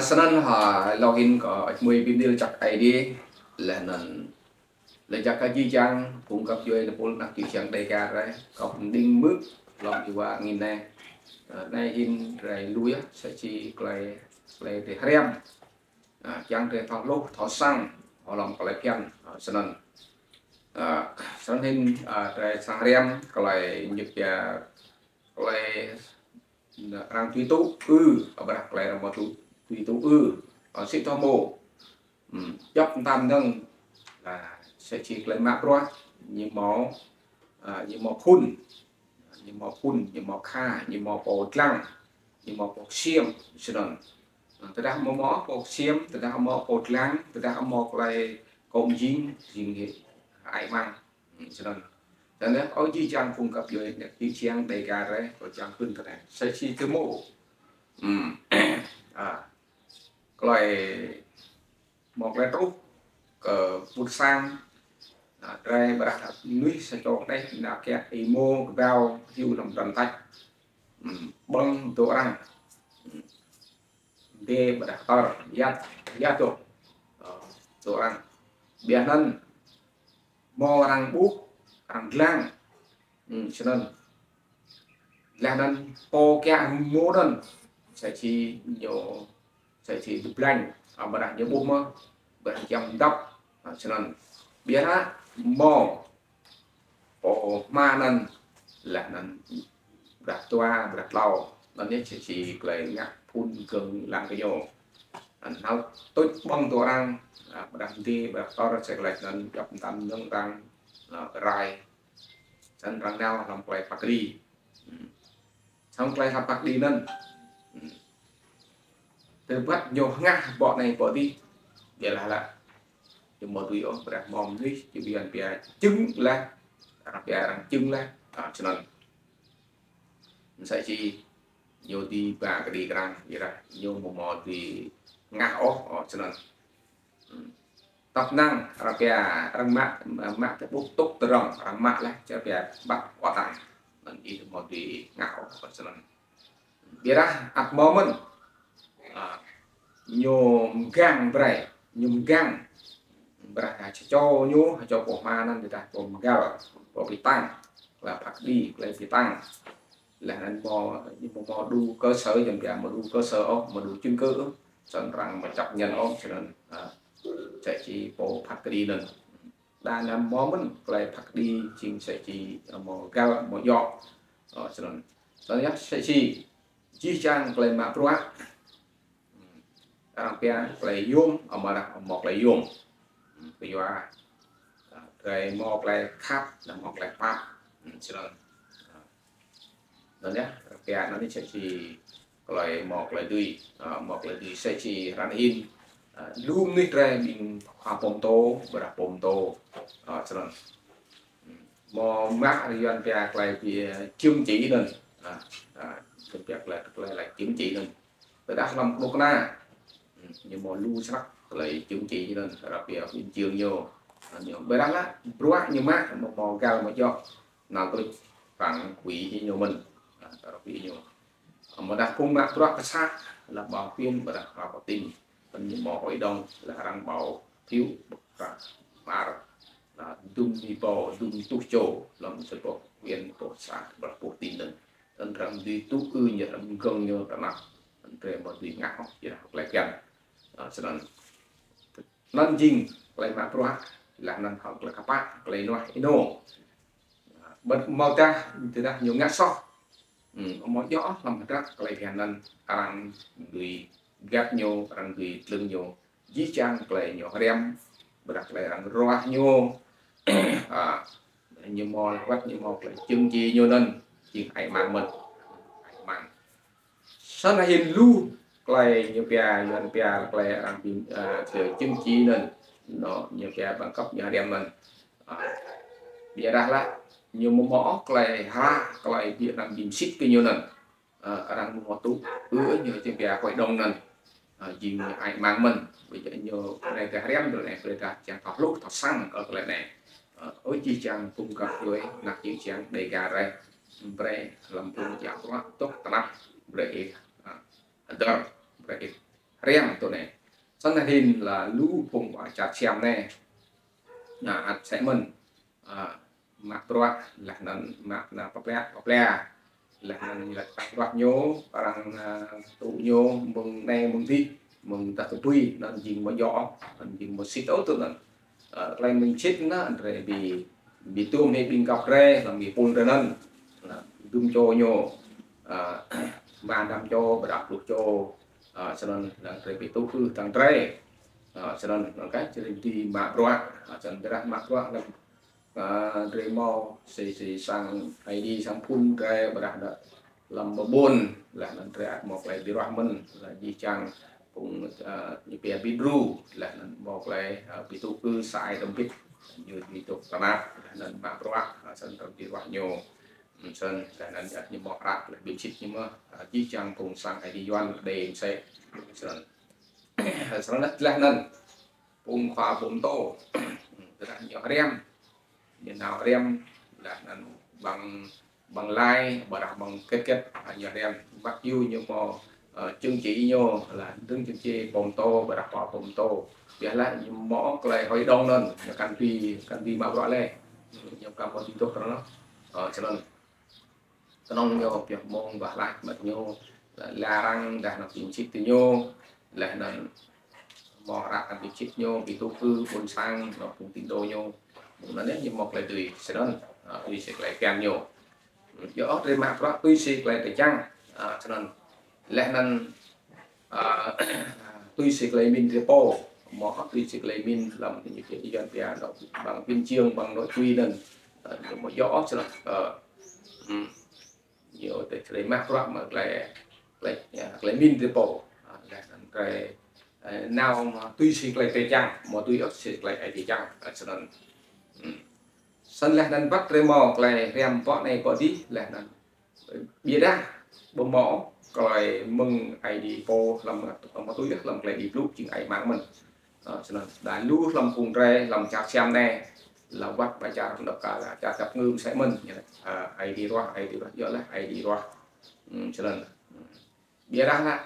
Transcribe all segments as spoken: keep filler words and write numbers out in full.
Snăn ha, lŏ hĭn kơ ăt mui bi mni lač jăk Aê Diê, leh anăn lač jăk kơ jih jang phung găp djuê, pul anak čư̆ čhiăng Dega drei, kơ phung đing mưk hlăm êwa angĭn anei. Ơ, anei hĭn drei lui, ơ, sa čô klei, klei drei hriăm. Ơ, čiăng drei thâo hluh, thâo săng hlăm klei bhiăn, ơ, snăn. Ơ, snăn hĭn, ơ, drei srăng hriăm klei ñu pia klei arăng tui tŭ ư, ƀiădah klei arăng amâo tui, tui tŭ ư. Ơ, sĭt thâo mâo. Hmm, djăp mta mnơ̆ng, ơ, sa čô klei mă bruă, ñu mâo, ơ, ñu mâo phŭn, ñu mâo phŭn, ñu mâo kha, ñu mâo pô dlăng, ñu mâo pô ksiêm, snăn. Ơ, tơdah amâo mâo pô ksiêm, tơdah amâo mâo pô dlăng, tơdah amâo mâo klei kông jing, jing hĕ ai mang. Hmm, snăn. Snăn yơh, ơ jih jang phung găp djuê, anak čư̆ čhiăng Dega drei, kâo čiăng pưn kơ anei. Sa čô tơ mâo. Hmm. Ơ, klei mâo klei truh kơ ƀuôn sang, ơ, drei ƀiădah mnuih sa čô anei, nao kiă êmô kbao hiu hlăm dram tač. Hmm, ƀơ̆ng dŏ arăng. Hmm. Dê ƀiădah ktơr, yăl, yăl dŏ. Ơ, dŏ arăng. Ƀiădah anăn mâo arăng ƀuh, arăng dlăng. Hmm, snăn. Leh anăn pô kiă êmô anăn, sa čô ñu, sa čô dŭ blañ, ơ, ƀiădah ñu ƀuh mơh, ƀiădah jăm dăp, ơ, snăn. Ƀiădah mâo pô hma anăn, leh anăn ƀiădah dua, ƀiădah tlâo, anăn yơh sa čô klei ngă phŭn gơ̆ng lăng kơ ñu. Anăn hal tuč ƀơ̆ng dŏ arăng, ơ, ƀiădah mdê, ƀiădah ktơr, sa klei anăn djăp mta mnơ̆ng arăng, ơ, rai. Snăn arăng nao hlăm klei phat kđi. Hmm. Hlăm klei phat kđi anăn. Hmm. Tơdah ñu hngah ƀô̆ anei ƀô̆ dih, ƀiădah lač ñu amâo dưi ôh, ƀiădah mâo mnuih, ñu bi anăn pia čưng leh, arăng pia arăng čưng leh, ơ, snăn. Sa čô ñu dưi ba kđi kơ arăng, ƀiădah ñu amâo mâo dưi hngah ôh, ơ, snăn. Hmm. Tăp năng, arăng pia, arăng mă, mă tơ ƀuh tŭk tơrŏng, arăng mă leh, čar pia ƀăt watang. Anăn ih amâo dưi hngah ôh, ơ, snăn. Ƀiădah ăt mâo mơh. Ơ, ñu mgang brei, ñu mgang. Ƀiădah ha čô ñu, ha čô pô hma anăn tơdah pô mgăl, pô bi tăng, klei phat kđi, klei bi tăng. Leh anăn mâo, ñu mâo, mâo đủ cơ sở, jing pia mâo đủ cơ sở ôh, mâo đủ chứng cứ ôh. Snăn arăng amâo chấp nhận ôh, snăn, ơ, sa čô pô phat kđi anăn. Đa năm mâo mơh klei phat kđi jing sa čô, ơ, mâo găl, mâo djŏ. Ơ, snăn. Snăn yơh sa čô jih jang klei mă bruă. Hmm. Arăng pia klei yuôm, amâodah mâo klei yuôm. Hmm, kyua, ơ, drei mâo klei khăp, leh mâo klei pap. Hmm, snăn. Ơ, anăn yơh, arăng pia anăn sa čô klei mâo klei dưi, ơ, mâo klei dưi sa čô hră anei. Ơ, lu mnuih drei ƀĭng khua pô mtô, ƀiădah pô mtô. Ơ, snăn. Hmm. Mâo mă arăng pia klei pia chứng chỉ anăn. Ơ, ơ, arăng pia klei, klei lač chứng chỉ anăn. Tơdah hlăm knŭk kna, hmm, ñu mâo lu snăk klei chứng chỉ anăn, arăng pia huân chương ñu. Ơ, ñu ƀiădah lač, bruă ñu mă, mâo, mâo găl mâo djŏ, nao tuč arăng khui ñu mơh. Ơ, arăng khui ñu. Amâodah phung mă bruă kơ sang, leh ƀâo huyện, ƀiădah ƀâo tỉnh. Pô ñu mâo hội đồng, leh arăng ƀâo phiếu, ƀiădah mơar. Ơ, dŭm êbâo, dŭm êtuh čô, hlăm sa boh huyện, boh xã, ƀiădah boh tỉnh anăn. Anăn arăng dưi tŭ ư ñu, arăng mgơ̆ng ñu ti anăp. Anăn drei amâo dưi ngă ôh, ƀiădah klei bhiăn. Ơ, snăn. Anăn jing klei mă bruă, leh anăn hŏng klei kpă, klei ênuah ênô. Ƀiădah amâodah, tơdah ñu ngă soh. Hmm, amâo djŏ ôh hlăm hdră klei bhiăn anăn, arăng dưi găt ñu, arăng dưi tlưng ñu. Jih jang klei ñu hriăm, ƀiădah klei arăng ruah ñu. Ơ, ñu mâo leh wăt ñu mâo klei chứng chỉ ñu anăn, jing hơăi mang mơh. Hơăi mang. Snăn hĭn lu klei ñu pia, Yuăn pia klei arăng bi, ơ, klei chứng chỉ anăn. Ñu, ñu pia bằng cấp ñu hriăm anăn. Ơ, ƀiădah lač, ñu amâo mâo ôh klei hră, klei bi arăng bi msĭt kơ ñu anăn. Ơ, arăng amâo mâo tŭ ư ñu jing pia hội đồng anăn. Ơ, jing hơăi mang mơh. Ƀiădah ñu brei kơ hriăm dôk anei, brei kơ čiăng thâo hluh, thâo săng kơ klei anei. Ơ, ơ jih jang phung găp djuê, anak čư̆ čhiăng Dega drei. Brei hlăm phung djă bruă dôk ti anăp, brei ih, ơ, hdơr, brei ih hriăm tơ anei. Snăn hĭn leh lu phung ƀă čar Siam anei. Nă, ăt msĕ mơh. Ă, mă bruă, leh anăn mă nao pơplia, pơplia. Leh anăn ñu lač arăng ruah ñu, arăng, ă, tŭ ñu, mơ̆ng anei, mơ̆ng dih, mơ̆ng dah kbưi, anăn jing amâo djŏ, anăn jing amâo sĭt ôh tơ anăn. Ă, klei mĭn sĭt anăn, drei bi, bi tuôm hĕ ƀĭng găp drei, hlăm êpul drei anăn. Ă, dŭm čô ñu, ă, ba năm čô, ƀiădah pluh čô, ă, snăn, leh drei bi tŭ ư ktang drei. Ă, snăn, anăn kơ, čri di mă bruă, ă, snăn drei mă bruă, leh Ă, drei mâo si, si sang Aê Diê sang phŭn drei ƀiădah hlăm ƀuôn, leh anăn drei ăt mâo klei bi ruah mơh, leh jih jang phung, ă, ñu pia bi đru, leh anăn mâo klei, ă, bi tŭ ư sa ai tơm bĭt, ñu bi tŭ tnap, leh anăn mă bruă, ă, snăn drei bi ruah ñu, snăn, leh anăn ăt ñu mâo hră, leh bi sĭt ñu mơh, ă, jih jang phung sang Aê Diê Yuăn, đei msĕ, snăn. Snăn leh anăn, phung khua pô mtô, tơdah ñu hriăm, ñu nao hriăm, leh anăn ƀăng, ƀăng lai, ƀiădah ƀăng kĕt kĕt, ñu hriăm, ƀiădah ñu mâo, ă, chứng chỉ ñu, leh dơ̆ng chứng chỉ pô mtô, ƀiădah khua pô mtô. Ƀiădah leh ñu mâo klei hội đồng anăn, ñu kăn bi, kăn bi mă bruă leh. Ñu kăn mâo dưi dôk tơ anăn. Ă, snăn. Knŏng ñu pioh mông wah lač mă ñu, leh arăng dah nao bi sĭt tơ ñu, leh anăn mâo hră kăn bi sĭt ñu, bi tŭ ư ƀuôn sang, nao phung tín đồ ñu. Mơ̆ng anăn ñu mâo klei dưi, snăn, ă, tui si klei bhiăn ñu. Djŏ ôh drei mă bruă tui si klei drei čiăng, ă, snăn. Leh anăn, ă, tui si klei mĭn drei pô, amâo ôh tui si klei mĭn hlăm ñu pia Yuăn pia dŏ ƀăng pin chiêng ƀăng nội quy anăn. Ă, ñu amâo djŏ ôh snăn. Ă, hm. Ñu drei mă bruă mă klei, klei, ă, klei mĭn drei pô. Ă, leh anăn drei, ă, nao mă tui si klei drei čiăng, amâo tui ôh si klei Aê Diê čiăng. Ă, snăn. Hm. Snăn leh anăn wăt drei mâo klei hriăm pô anei pô dih, leh anăn ƀiădah ƀu mâo klei mơ̆ng Aê Diê pô hlăm, amâo tui hlăm klei Aê Diê blŭ jing ai mang mơh. Ă, snăn, đa lu hlăm phung drei, hlăm čar Siam anei, leh wăt ƀă čar dôk ka, čar čăp ngư msĕ mơh, ă, Aê Diê ruah, Aê Diê ruah, djŏ leh, Aê Diê ruah. Hm, snăn. Hm. Ƀiădah leh,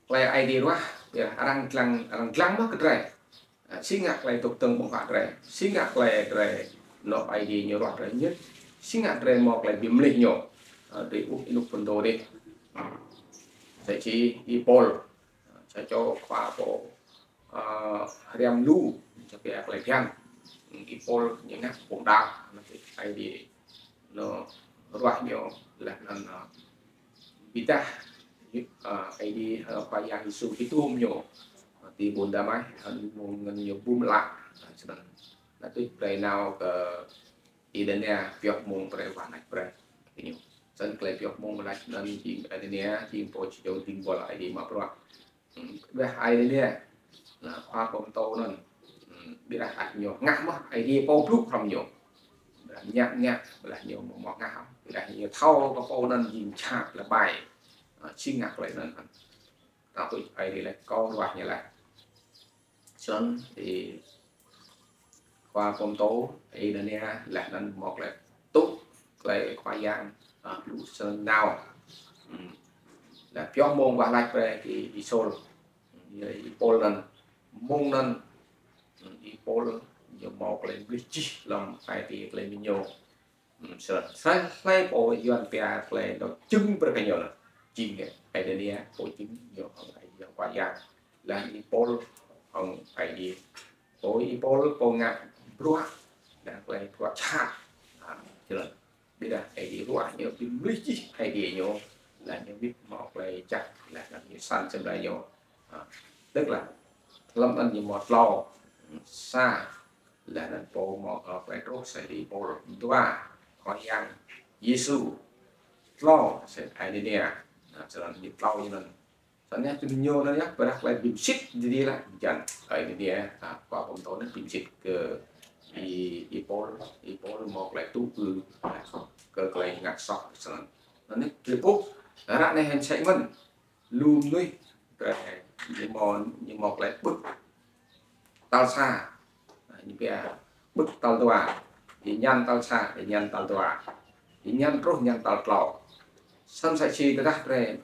klei Aê Diê ruah, ƀiădah arăng dlăng, arăng dlăng mơh kơ drei. Ă, si ngă klei dôk dơ̆ng ƀơ̆ng huă drei. Si ngă klei drei, nŏ Aê Diê ñu ruah drei ñu. Si ngă drei mâo klei bi mlih ñu. Ă, drei ƀuh ênuk phŭn dô dih. Sa čô Y-Pôl. Sa čô khua pô, ă, hriăm lu, sa pia klei bhiăn. Y-Pôl ñu ngă phung đăo, Aê Diê ñu ruah ñu leh anăn, ă, bi êdah, ă, Aê Diê, ă, Khua Yang Yêsu bi tuôm ñu, ă, ti ƀuôn Damas, ă, mơ̆ng anăn ñu bum lă, ă, snăn. Leh tui drei nao kơ Anania pioh mông brei wah lač brei kơ ñu. Snăn klei pioh mông wah lač anăn jing Anania, jing pô čô dĭng buăl Aê Diê mă bruă. Hm, ƀiădah Anania, leh khua pô mtô anăn, hm, ƀiădah ăt ñu hngah mơh Aê Diê pô blŭ hrăm ñu. Ƀiădah ñă ñă, ƀiădah ñu amâo mâo hngah, ƀiădah ñu thâo kơ pô anăn jing čhă leh ƀai. Ă, si ngă klei anăn. Tơdah Aê Diê lač kâo ruah ñu leh. Snăn, ih khua pô mtô, Anania, leh anăn mâo klei tŭ, klei Khua Yang, ă, blŭ snăn nao. Hm. Leh pioh mông wah lač brei kơ Y-Sôl. Hm, Y-Pôl anăn, mông anăn, hm, Y-Pôl, ñu mâo klei mlih jih hlăm ai tiê klei mĭn ñu. Hm, snăn, snăn, hlei pô Yuăn pia klei dôk jing brei kơ ñu anăn. Jing Anania, pô jing ñu hŏng Aê Diê Khua Yang. Leh Y-Pôl hŏng Aê Diê. Pô Y-Pôl pô ngă bruă, leh klei bruă čhă. Ă, snăn. Ƀiădah Aê Diê ruah ñu bi mlih jih Aê Diê ñu, leh ñu wĭt mâo klei jăk, leh anăn ñu săn sĭt leh ñu. Ă, tức là, hlăm anăn ñu mâo tlâo, sa, leh anăn pô mâo, ơ, klei truh sa Y-Pôl, dua, Khua Yang Yêsu, tlâo, sa Anania. Ă, snăn ñu tlâo ñu anăn. Snăn yơh, snăn ñu anăn yơh, ƀiădah klei bi msĭt dih leh, jing, ơ, Anania, ă, khua pô mtô anăn bi msĭt kơ Y-, Y-Pôl, Y-Pôl mâo klei tŭ ư, kơ klei ngă soh, snăn. Anăn yơh, drei ƀuh, ară anei hĕ msĕ mơh, lu mnuih, drei, ñu mâo, ñu mâo klei ƀŭk tal sa, ñu pia ƀŭk tal dua, ñu ñăn tal sa, ñu ñăn tal dua, ñu ñăn truh ñăn tal tlâo. Snăn sa čô tơdah drei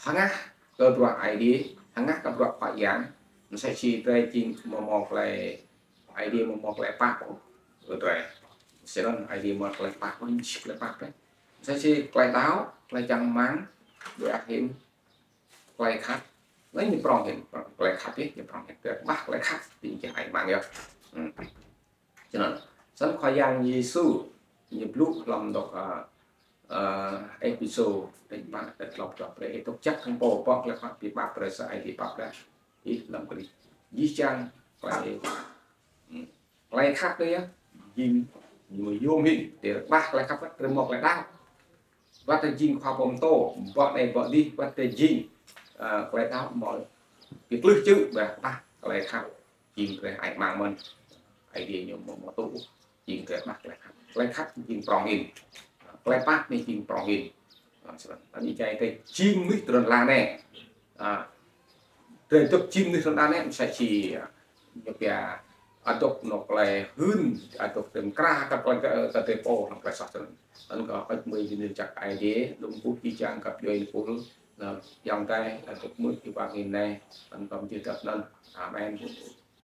hngah kơ bruă Aê Diê, Hngah kơ bruă Khua Yang, msĕ si drei jing mâo mâo klei, Aê Diê mâo mâo klei pap, ơ drei. Snăn Aê Diê mâo klei pap, ơ jih klei pap drei. Msĕ si klei đăo, klei čang hmăng, ƀiădah hĭn, klei khăp. Anei ñu prŏng hĭn, klei khăp yơh, ñu prŏng hĭn. Drei kƀah klei khăp, ti jih ai mang yơh. Hmm. Snăn, snăn Khua Yang Yêsu, ñu blŭ hlăm dôk, ơ, ơ, Êphêsô, dêč pă, dêč tlâo, dôk brei, dôk jăk hŏng pô, pŏk klei khăp bi pap brei sa ai bi pap leh. Ih, hlăm klei. Jih jang, klei, hmm, klei khăp dih yơh, jing, ñu yuôm hĭn, drei kƀah klei khăp, drei mâo klei đăo. Wăt drei jing khua pô mtô, ƀŏ anei ƀŏ dih, wăt drei jing, ơ, klei đăo mâo bi klưh čư̆, ƀiădah kƀah klei khăp, jing drei ai mang mơ̆n. Aê Diê ñu mâo mâo tŭ, jing drei kƀah klei khăp. Klei khăp jing prŏng hĭn. Klei pap anei jing prŏng hĭn. Ơ, snăn. Anei jai drei jing mnuih tơrăn lăn anei. Ơ, drei dôk jing mnuih tơrăn lăn anei, msĕ si, ơ, ñu pia, adôk nô klei hưn, adôk drei mkra kơ klei kơ, kơ drei pô, nô klei soh tơrăn. Anăn kơ hơ̆k mơ̆ng jing jăk Aê Diê, lŏ mpŭ jih jang kơ djuê pul, nô, yang dai, adôk mưč, êwa angĭn anei, anăn kơ mjưh dăp anăn. Amen.